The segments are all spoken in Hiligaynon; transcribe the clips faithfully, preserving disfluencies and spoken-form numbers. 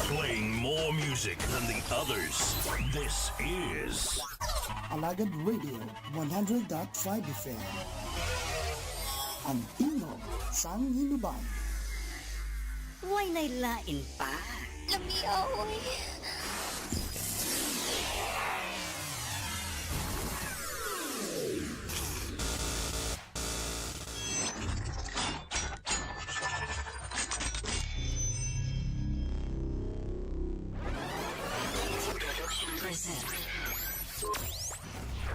Playing more music than the others. This is Alagad Radio one hundred dot five F M. Ang tingog sang Hinubay. Way na'y lain pa. Lami, oy.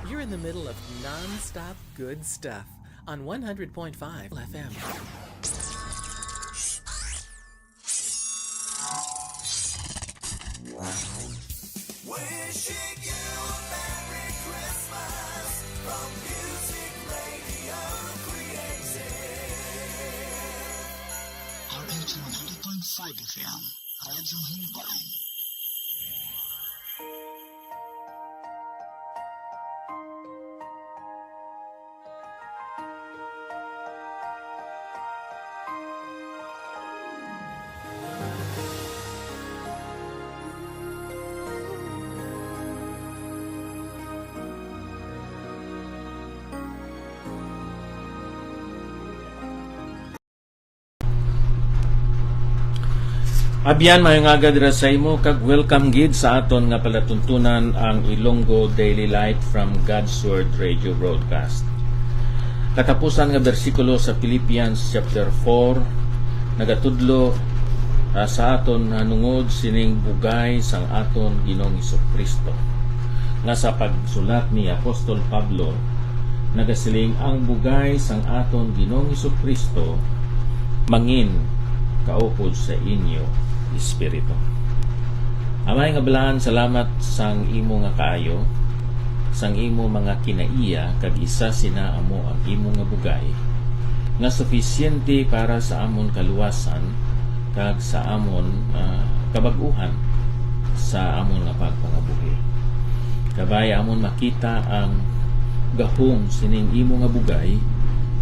You're in the middle of non-stop good stuff on one hundred point five F M. Wishing you a Merry Christmas from Music Radio Creative. R H one hundred point five F M, Radyo Hinubay. Abyan, maayong aga dira sa imo, kag welcome gid sa aton nga palatuntunan, ang Ilonggo Daily Light from God's Word Radio Broadcast. Katapusan nga bersikulo sa Philippians chapter four nagatudlo, ah, sa aton nahanungod sining bugay sang aton Ginoong Jesu-Cristo, nga sa pagsulat ni Apostol Pablo nagasiling, "Ang bugay sang aton Ginoong Jesu-Cristo mangin kaupod sa inyo espiritu." Amay nga Balaan, salamat sang imo nga kaayo, sang imo mga kinaiya, kag isa sina amo ang imo nga bugay, nga sufisyente para sa amon kaluwasan kag sa amon, ah, kabag-uhan sa amon nga pagpangabuhi. Kabay amon makita ang gahom sining imo nga bugay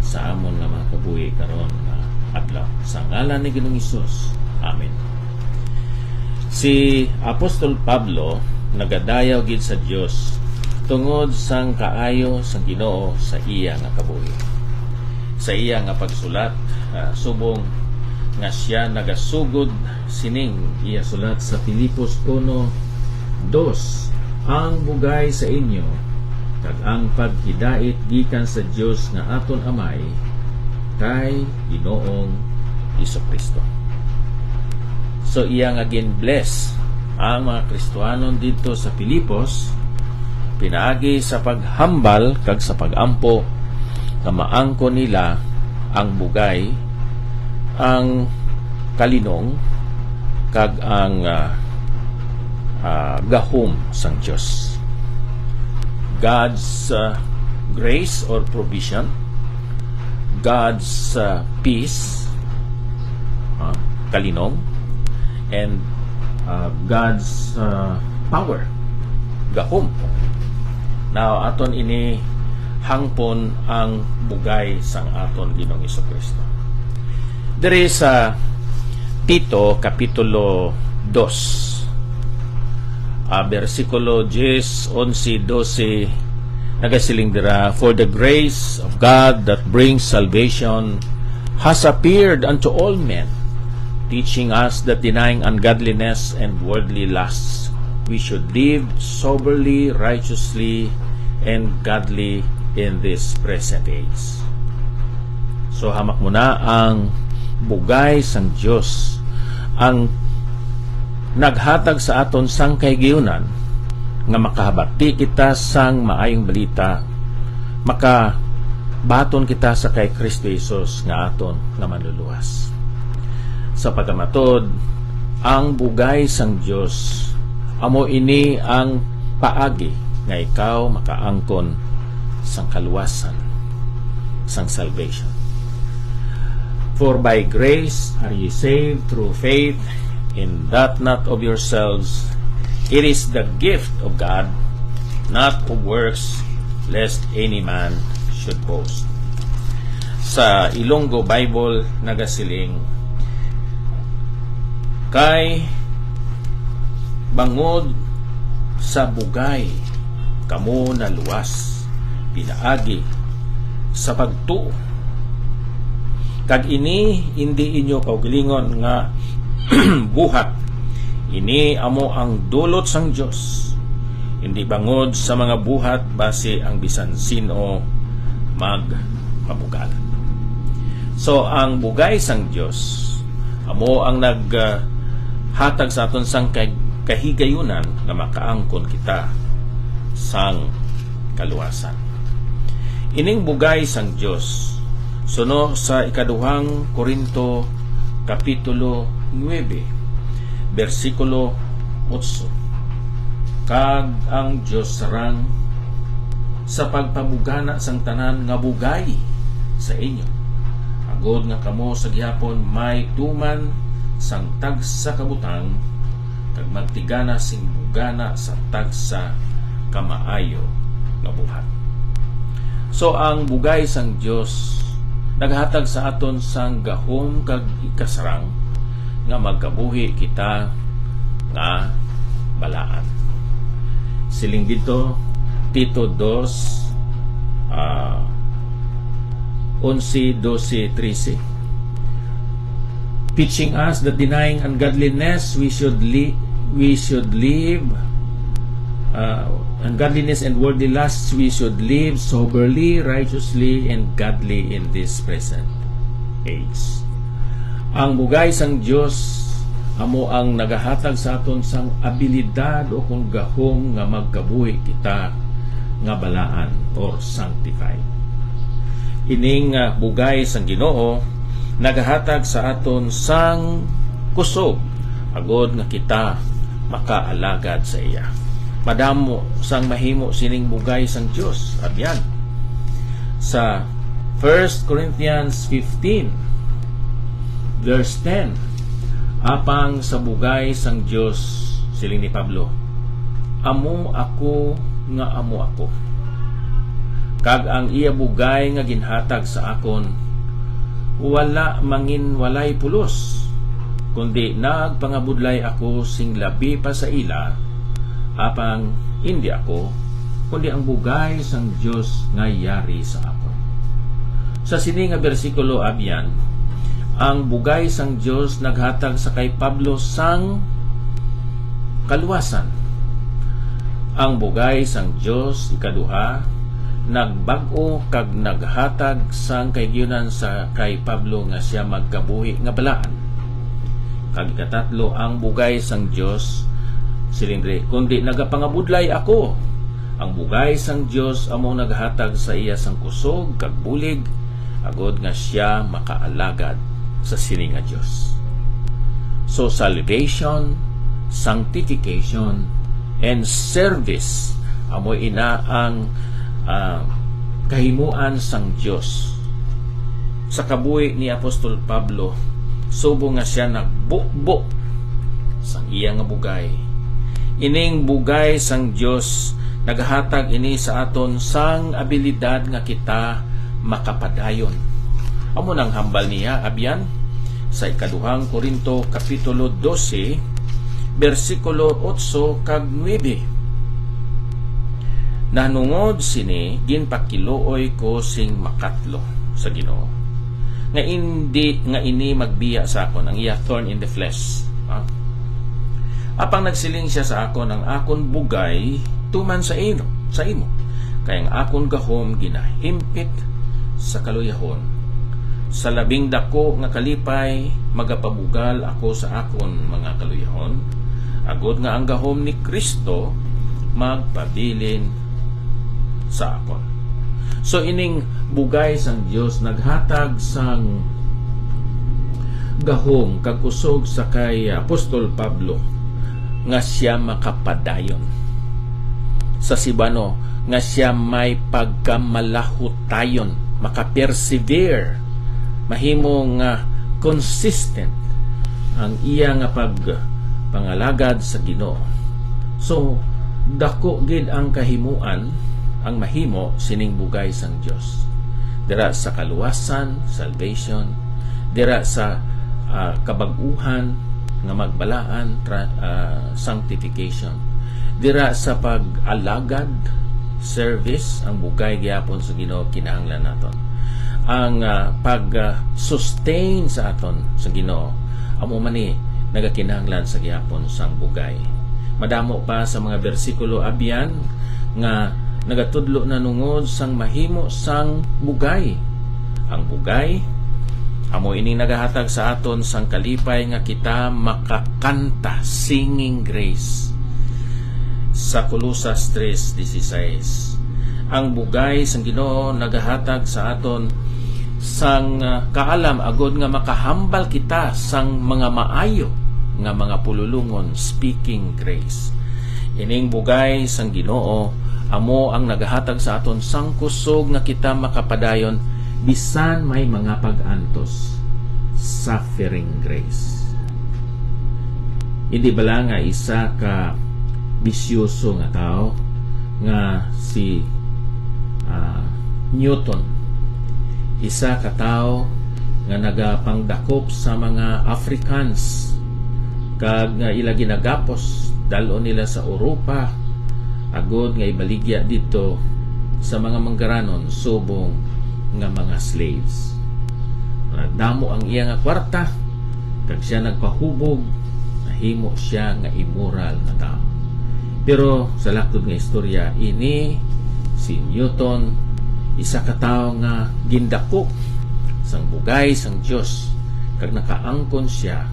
sa amon nga mga kabuhi karon nga adlaw. Sa ngalan ni Ginoong Hesus. Amen. Si Apostol Pablo nagadayaw gid sa Dios tungod sang kaayo sang Ginoo sa iya nga kabuhi. Sa iya nga pagsulat, ah, subong nga sia nagasugod sining iya sulat sa Filipos uno, dos, "Ang bugay sa inyo kag ang paghidait gikan sa Dios nga aton Amay kay Ginoong Jesu-Cristo." So, iya nga gin-bless ang mga Kristiyanon didto sa Filipos, pinaagi sa paghambal kag sa pag-ampo nga maangkon nila ang bugay, ang kalinong, kag ang, ah, ah, gahom sang Dios. God's, ah, grace or provision, God's, ah, peace, ah, kalinong, and, ah, God's, ah, power, gahom. Now, aton ini hangpon ang bugay sang aton Ginoong Jesu-Cristo. Diri sa Tito, Kapitulo dos, ah, bersikulo diyes, onse, dose, nagasiling dira, "For the grace of God that brings salvation has appeared unto all men, teaching us that denying ungodliness and worldly lusts, we should live soberly, righteously, and godly in this present age." So, hamak mo na, ang bugay sang Dios ang naghatag sa aton sang kahigayunan nga makahabati kita sang Maayong Balita, makabaton kita sa kay Kristo Jesus nga aton nga Manluluwas. Sa pagkamatud, ang bugay sang Dios amo ini ang paagi nga ikaw makaangkon sang kaluwasan, sang salvation. "For by grace are ye saved through faith, and that not of yourselves, it is the gift of God, not of works, lest any man should boast." Sa Ilonggo Bible nagasiling, "Kay Bangod sa bugay kamo naluwas pinaagi sa pagtuo. Kag ini indi inyo kaugalingon nga buhat. Ini amo ang dulot sang Dios. Indi bangod sa mga buhat basi ang bisan sin-o magpabugal. So, ang bugay sang Dios amo ang naghatag sa aton sang kay-, kahigayunan nga makaangkon kita sang kaluwasan. Ining bugay sang Dios, suno sa ikaduhang Corinto, Kapitulo nuebe, bersikulo otso, "Kag ang Dios sarang sa pagpabugana sang tanan nga bugay sa inyo, agod nga kamo sa gihapon may tuman sang tagsa ka butang, kag magtigana sing bugana sa tagsa ka maayo nga buhat." So, ang bugay sang Dios naghatag sa aton sang gahom kag ikasarang nga magkabuhi kita nga balaan. Siling dito, Tito dos, ah, onse, dose, trese, teaching us that denying ungodliness, we should li-, we should live, uh, ungodliness and worldly lusts, we should live soberly, righteously, and godly in this present age. Ang bugay sang Dios amo ang nagahatag sa aton sang abilidad o kon gahom nga magkabuhi kita nga balaan or sanctified. Ining, ah, bugay sang Ginoo nagahatag sa aton sang kusog agod nga kita makaalagad sa iya. Madamo sang mahimo sining bugay sang Dios. Abyan, sa First Corinthians fifteen, verse ten, "Apang sa bugay sang Dios," siling ni Pablo, "amo ako nga amo ako, kag ang iya bugay nga ginhatag sa akon wala manginwalay pulos, kundi nagpangabudlay ako sing labi pa sa ila, apang indi ako, kundi ang bugay sang Dios nga yari sa akon." Sa sini nga bersikulo, abyan, ang bugay sang Dios naghatag sa kay Pablo sang kaluwasan. Ang bugay sang Dios, ikaduha, nagbag-o kag naghatag sang kahigayunan sa kay Pablo nga sia magkabuhi nga balaan. Kag ikatatlo, ang bugay sang Dios, siling diri, "Kundi nagapangabudlay ako." Ang bugay sang Dios amo naghatag sa iya sang kusog kag bulig, agod nga sia makaalagad sa sini nga Dios. So, salvation, sanctification, and service, amo ina ang, ah, kahimuan sang Dios sa kabuhi ni Apostol Pablo, subong nga sia nagbubo sang iya nga bugay. Ining bugay sang Dios nagahatag ini sa aton sang abilidad nga kita makapadayon. Amo nang hambal niya, abyan, sa ikaduhang Corinto, Kapitulo dose, bersikulo otso kag nuebe, "Nahanungod sini, ginpakiluoy ko sing makatlo sa Ginoo, nga indi, nga ini magbiya sa akon," ang iya thorn in the flesh. Ha? "Apang nagsiling sia sa akon, 'Ang akon bugay tuman sa ino, sa imo, kay ang akon gahom ginahimpit sa kaluyahon. Sa labing dako nga kalipay, magapabugal ako sa akon mga kaluyahon, agod nga ang gahom ni Cristo magpabilin sa akon.'" So, ining bugay sang Dios naghatag sang gahom kag kusog sa kay Apostol Pablo nga sia makapadayon. Sa Cebuano, nga sia may pagkamalahutayon, makapersevere, mahimo nga consistent ang iya nga pagpangalagad sa Ginoo. So, dako gid ang kahimuan, ang mahimo sining bugay sang Dios. Dira sa kaluwasan, salvation, dira sa, ah, kabag-uhan, nga magbalaan tra-, ah, sanctification. Dira sa pag-alagad, service, ang bugay gyapon sa Ginoo kinahanglan naton. Ang, ah, pag, ah, sustain sa aton sa Ginoo, amo man ni nagakinahanglan sa gyapon sang bugay. Madamo pa sa mga bersikulo abyan nga nagatudlo na nungod sang mahimo sang bugay. Ang bugay, amo ining nagahatag sa aton sang kalipay nga kita makakanta, singing grace. Sa Colosas tres dieciséis, ang bugay sang Ginoo nagahatag sa aton sang, ah, kaalam agod nga makahambal kita sang mga maayo nga mga pululongon, speaking grace. Ining bugay sang Ginoo amo ang nagahatag sa aton sang kusog nga kita makapadayon bisan may mga pag-antos, suffering grace. Hindi bala nga isa ka bisyoso nga tawo nga si, ah, Newton, isa ka tawo nga nagapangdakop sa mga Africans, kag nga ila ginagapos, dal-on nila sa Europa, agod nga ibaligya didto sa mga manggaranon subong nga mga slaves. Nagdamo ang iya nga kwarta, kag siya nagpahubog, nahimo sia nga immoral nga tawo. Pero sa laktod nga istorya, ini si Newton, isa ka tawo nga gindakop sang bugay sang Dios, kag nakaangkon sia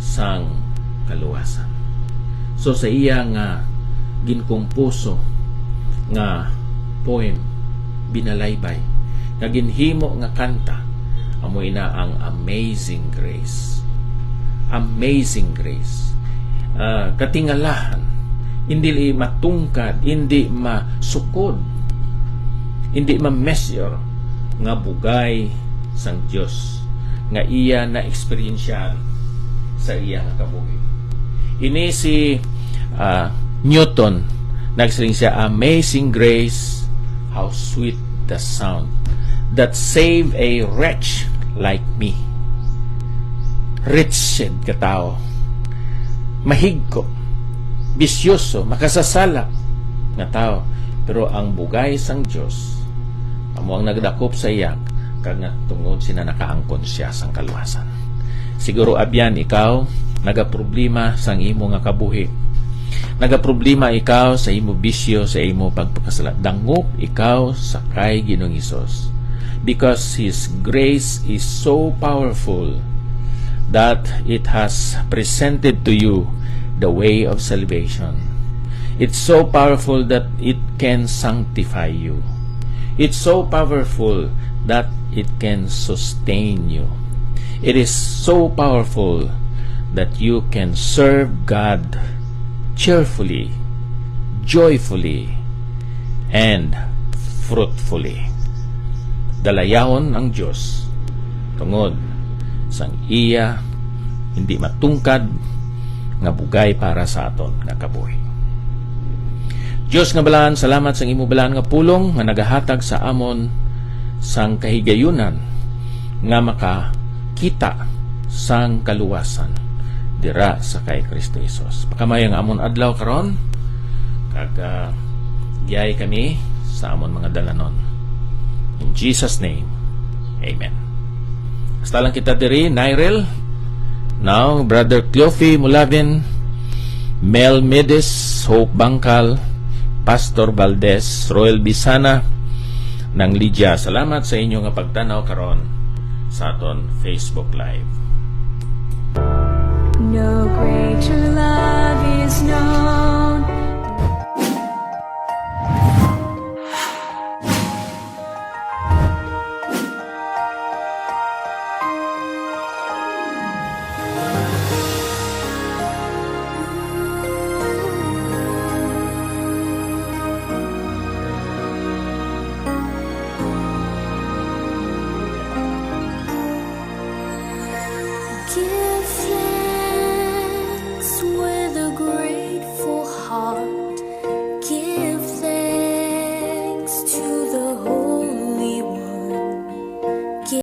sang kaluwasan. So, sa iya nga ginkomposo nga poem, binalaybay, nga ginhimo nga kanta, amo ina ang Amazing Grace. Amazing Grace. Ah, katingalahan, hindi matungkad, hindi masukod, hindi ma-measure nga bugay sang Dios nga iya na-eksperyensyahan sa iya nga kabuhi. Ini si, ah, Newton, nagsiling siya, "Amazing grace, how sweet the sound that save a wretch like me." Wretched ka tawo, mahigko, bisyoso, makasasala nga tawo, pero ang bugay sang Dios amo ang nagdakop sa iya, kag nga tungod sina nakaangkon sia sang kaluwasan. Siguro abyan ikaw nagaproblema sang imo nga kabuhi. Nagaproblema ikaw sa imo bisyo, sa imo pagpakasala. Dangop ikaw sa kay Ginoong Hesus, because His grace is so powerful that it has presented to you the way of salvation. It's so powerful that it can sanctify you. It's so powerful that it can sustain you. It is so powerful that you can serve God cheerfully, joyfully, and fruitfully. Dalayawon ang Dios tungod sang iya hindi matungkad nga bugay para sa aton nga kabuhi. Dios nga balaan, salamat sang imo balaan nga pulong nga nagahatag sa amon sang kahigayunan nga makakita sang kaluwasan dira sa kay Kristo Jesus. Pakamay ang amon adlaw karon, kag, ah, giyay kami sa amon mga dalanon. In Jesus' name, amen. Hasta lang kita diri, Nyrel. Now, Brother Cleofe Mulavin, Mel Medes, Hope Bangkal, Pastor Valdez, Royal Bisana, Nang Lydia. Salamat sa inyo nga pagtanaw karon sa aton Facebook Live. No greater love is known. Give